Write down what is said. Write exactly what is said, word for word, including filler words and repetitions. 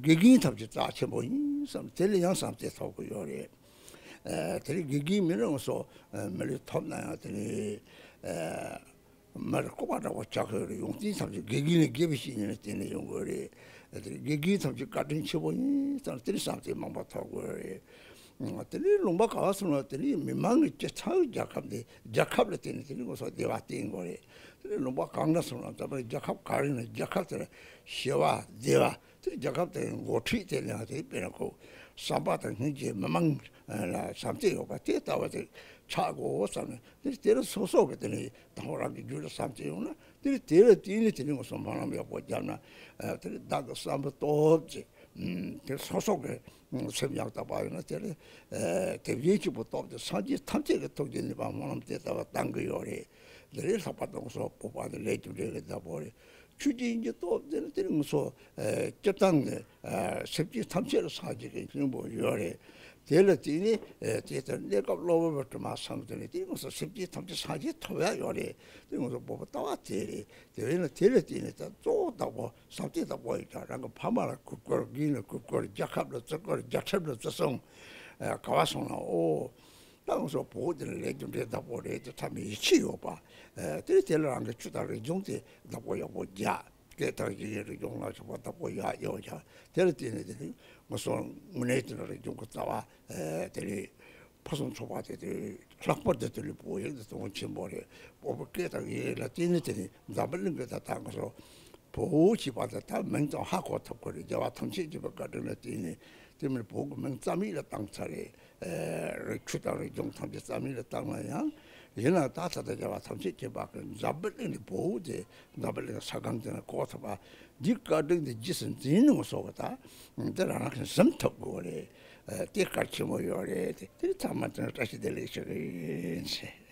དགེ་རྒན་ཐམས་ཅད་རྩ་ཆེན་པོ་ཡིན་བསམ། དེ་ལ་ཡང་བསམ་གཏན་ཐོབ་ཀྱི་ཡོད་རེད། ཨ་དེ་རིང་དགེ་རྒན་མི་རེ་ངོ་སོ་ཨ་མི་ལུས་ཐོབ་ན་ཡང་དེ་རིང་ཨ་མ་རེད། སྐུ་པར་འདྲ་པོ་ཆགས་ཀྱི་ཡོད་རེད། ཡོང་དུས་ཐམས་ཅད་དགེ་རྒན་ལས་དགེ་བའི་བཤེས་གཉེན་ལ་བརྟེན་ནས་ཡོང་དགོས་རེད། དེ་རིང་དགེ་རྒན་ཐམས་ཅད་བཀའ་དྲིན་ཆེན་པོ་ཡིན་བསམ། དེ་རིང་བསམ་གཏན་མང་པོ་ཐོབ་དགོས་རེད། དེ་ནས་ལུང་པ་ག་བ་སོང་ན་དེ་ནས་མི་མང་གི་སྤྱི་ཚོགས་རྒྱལ་ཁབ་འདི་རྒྱལ་ཁབ་ལ་བརྟེན་ནས་དེ་ནས་ངོ་སོ་བདེ་བ་བསྟེན་དགོས་རེད། དེ་ནས་ལུང་པ་གང་ན་སོང་ན་ད་བར་རྒྱལ་ཁབ་ག་རེ་ན་རྒྱལ་ཁབ་དེར་ཞི་བ་བདེ་བ་དེ་རྒྱལ་ཁབ་དེ་འགོ་ཁྲིད་དེ་ནས་དེ་དཔེར་ན་ཁོ་བསམ་པ་དང་སྙིང་རྗེ་མི་མང་ལ་བསམ་གཏན་ཡོད་པ་དེ་ལྟ་བ་དེ་ཆགས་དགོས་བསམ་ནས་དེ་དེ་ལ་སོ་སོ་གི་དེ་ནས་དང་པོ་རང་གི་རྒྱུད་ལ་བསམ་གཏན་ཡོང་ན་དེ་ལ་དེ་ལ་བརྟེན་ནས་དེ་ནས་ངོ་སོ་སྨོན་ལམ་ཡག་པོ་བརྒྱབ་ན་དེ་ལ་བདག་གི་བསམ་པ་སྟོབས་ཀྱིས། དེ་སོ་སོ་གི་སེམས་ཡང་དག་པ་ཡིན་ན་དེ་ལས་དེ་བཞིན་གཅིག་པུ་སྟོབས་དེ་སངས་རྒྱས་ཐམས་ཅད་ཀྱི་ཐུགས་རྗེ་ནུས་པ་སྨོན་ལམ་དེ་ལྟ་བ་བཏང་གི་ཡོད་རེད། དེ་ལས་ལྷག་པར་དུ་ངོ་སོ་སྤོབས་པ་དེ་ལས་རྒྱུ་འབྲས་ཀྱི་བདག་པོ་རེད། ཆོས་ཀྱི་དབྱིངས་ཀྱི་སྟོབས་དེ་ནི་དེ་ནི་ངོ་སོ་སྤྱིར་བཏང་གི་སེམས་ཅན་ཐམས་ཅད་ལ་སངས་རྒྱས་ཀྱི་སྙིང་པོ་ཡོད་རེད། དེ་ལ་བརྟེན་ནས་དེ་ལྟར་གནས་སྐབས་གློ་བུར་དུ་མ་བསམ་དེ་ནི་དེ་ངོ་སོ་སེམས་ཅན་ཐམས་ཅད་སངས་རྒྱས་ཐོབ་ཡ་ཡོད་རེད། དེ་ངོ་སོ་སྤོབས་པ་ལྟ་བ་དེ་རེད། དེ་བས་ན་དེ་ལ་བརྟེན་ནས་ད་གཙོ་བོ་བདག་པོ་བསམ་གཏན་བདག་པོ་ཡིན་ཀྱང་རང་གི་ཕ་མ་ལ་གུས་བཀུར། རྒན་ལ་གུས་བཀུར། རྒྱལ་ཁབ་ལ་བརྩི་བཀུར། རྒྱལ་ཁྲིམས་ལ་བརྩི་སྲུང་། ཨ་ག་བ་སོང་ན་ཨོ་ད་ང་ཚོ་བོད་འདི་ལ་ལས་རྒྱུ་འབྲས་བདག་པོ་རེད་དེ་ཐ་མའི་ཡིད་ཆེས་ཡོད་པ། ཨ་དེ་དེ་ལ་རང་གི་ཆོས་དང་རིག་གཞུང་དེ་བདག་པོ་ཡག་པོ་རྒྱག་སྐད་དང་ཡི་གེ་རིག་གཞུང་ལ་སོགས་པ་བདག་པོ་ཡག་ཡོད་ཀྱང་དེ་ལ་བརྟེན་ནས་དེ་ནི་ང་ཚོ་དངོས་གནས་དེ་ལ་རིག་གཞུང་གི་རྩ་བ་ཨ་དེ་ལས། ཕུན་སུམ་ཚོགས་པ་དེ་དེ་ལྷག་པར་དུ་དེ་ལས་བོད་ཡིག་དེ་དོན་ཆེན་པོ་རེད། བོད་པའི་སྐད་དང་ཡི་གེ་ལ་བརྟེན་ནས་དེ་ནི་འཛམ་བུ་གླིང་གི་ད་ལྟ་ང་ཚོ་བོད་ཞེས་པ་དེ་ད་མིང་ཙམ་ཧ་གོ་ཐུབ་ཀྱི་རེད། རྒྱལ་བ་ཐམས་ཅད་མཁྱེན་པའི་བཀའ་དྲིན་ལ་བརྟེན་ནས་དེ་མིན་བོད་ཀྱི་མིང་རྩ་མེད་ལ་བཏང་ཚར་རེད། ཨེ་རིག་ཆོས་དང་རིག་གཞུང་ཐམས་ཅད་རྩ་མེད་ལ་བཏང་ན་ཡང་ཡིན་ན་ད་ད་ལྟ་རྒྱལ་བ་ཐམས་ཅད་མཁྱེན་པ་གི་འཛམ་བུ་གླིང་ནས་བོད་དེ་འཛམ་བུ་གླིང་ས་སྒང་དེ་ན་གོ་ཐུབ་པ་འདི་བཀའ་དྲིན་དེ་རྗེས་སུ་འཛིན་ནུས་སོགས་ཀྱི་ད་འདི་རང་རང་གི་ཟིན་ཐུབ་དགོས་རེད། ཨ་དེ་གལ་ཆེན་པོ་ཡོད་རེད། དེ་དེ་ཚང་མ་དེ་ནི་བཀྲ་ཤིས་བདེ་ལེགས་ཞུ་གི་ཡིན་ཟེར།